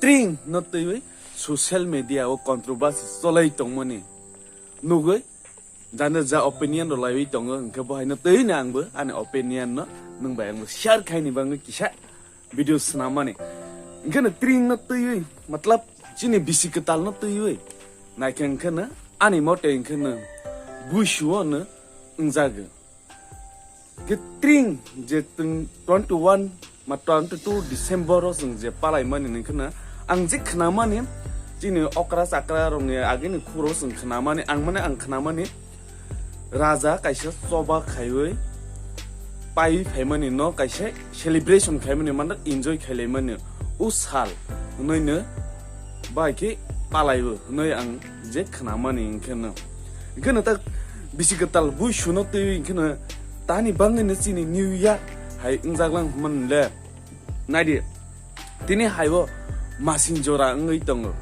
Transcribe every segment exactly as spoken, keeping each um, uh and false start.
Tring no twiwi social media o controversy cholai tongmani nugwi jani ja opinion rw laiwi tongo, hwnkhe bo haino twi no angbo ani opinion no nwng bai angbo share khaini bagwi kisa video swnamani. Hwnkhe no tring no twiwi, matlab, chini bisi kwtal no twiwi naikhe hwnkhe no ani mote hwnkhe no buisuo no wngjago. Khe tring je twenty one ma twenty two December o chwng je palaimani ningkhwna ang je khnamani chini okra chakra rokni agini khuro chwng khnamani ang mane ang khnamani raja kaisa choba khaiwi pai phaimani no kaisa celebration khaimani mane enjoy khailaimani o sal hwnwi no bai khe palaibo hwnwi ang je khnamani hwnkhe no. Hwnkhe no ta bisi kwtal buisuno twi hwnkhe no tani bangwi no chini New Year hai wngjak lang hwnmani le. Naidi, tini haibo masing jora wngwi tongo.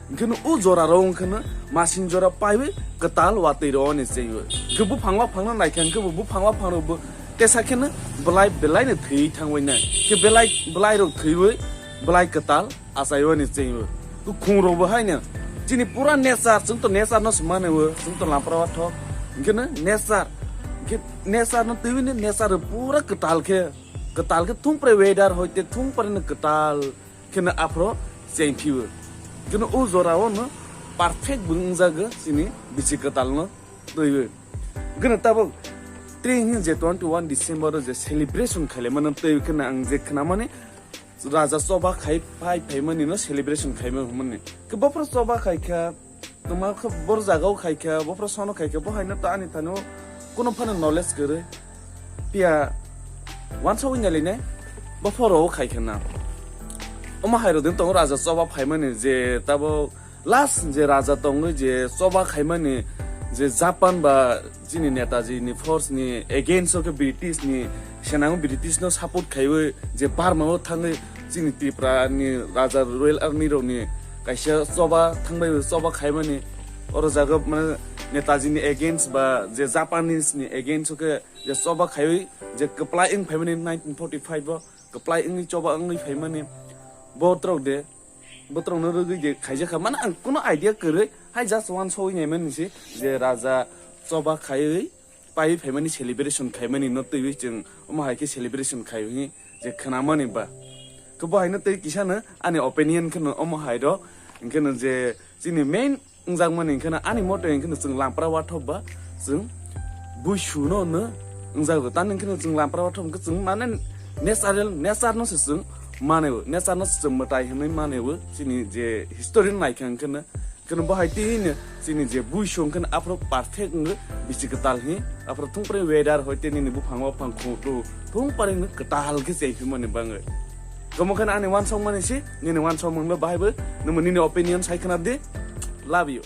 Hwnkhe no o jora ro hwnkhe no masing jora paiwi kwtal watwi ro ni chengwi. Hwnkhe buphang waphang no naikha hwnkhe bo buphang waphang rok bo tesa khe no belai belai no thwi thangwi nai. Khe belai belai rok thwiwi belai kwtal achaiwani chengwi. Khung rok bo haino chini pura nature, chwng to nature no se mane o, chwng to lampra wathok. Hwnkhe no nature, hwnkhe nature no twiwi no nature pura kwtal khe, kwtal khe thung pore weather hoite thung pore no kwtal khe no aphro chengphiwo. Hwnkhe no o jora o no perfect bo wngjago chini bisi kwtal no twiwi. Hwnkhe no tabuk tring je twenty one December o je celebration khailaimano twiwi khe no ang je khnamani raja choba khai phai phaimani no celebration khaima hwnmani. Khe bophro choba khai kha, tongma khe bor jaga o khai kha, bophro sono khai kha, bo haino ta ani thani o kuno phano knowledge kwrwi. Phiya wansogwi nailainai, bophro o khai kha na. Omo hai rok din tongo raja choba phaimani je tabo last je raja tongwi je choba khaimani je Japan ba chini Netaji ni force ni against o khe British ni senang British no support khaiwi je Burma o thangwi chini Tripura ni raja Royal Army rok ni kaisa choba thangbai choba khaimani oro jaga mane Netaji ni against ba je Japanese ni against o khe je choba khaiwi je kwplai wng phaimani nineteen forty five o kwplai wngwi choba wngwi phaimani botrok de botrok no rwgwi je khaijakha mane ang kuno idea kwrwi hai just wansogwi naimani se je raja choba khaiwi paiwi phaimani celebration khaimani no twiwi chwng omo hai khe celebration khaiwi je khnamani ba khe bo haino tei kisa no ani opinion khe no omo hai rok hwnkhe no je chini main wngjakmani hwnkhe no ani mote hwnkhe no chwng lampra wathok ba chwng buisuno no wngjago. Tani hwnkhe no chwng lampra wathok hwnkhe chwng mane natural nature no se chwng maneo, nature no se chwng mwtai hwnwi maneo. Chini je history no naikha hwnkhe no, hwnkhe no bo hai tini chini je buisu hwnkhe no aphro perfect wngwi bisi kwtal hi aphro thung pore weather hoite nini buphang waphang khungtu thung pore no kwtal khe chengphimani bangwi. Omo khe no ani wansokmani se, nini wansokmani bo bahai bo nini opinion sai khna di. Love you.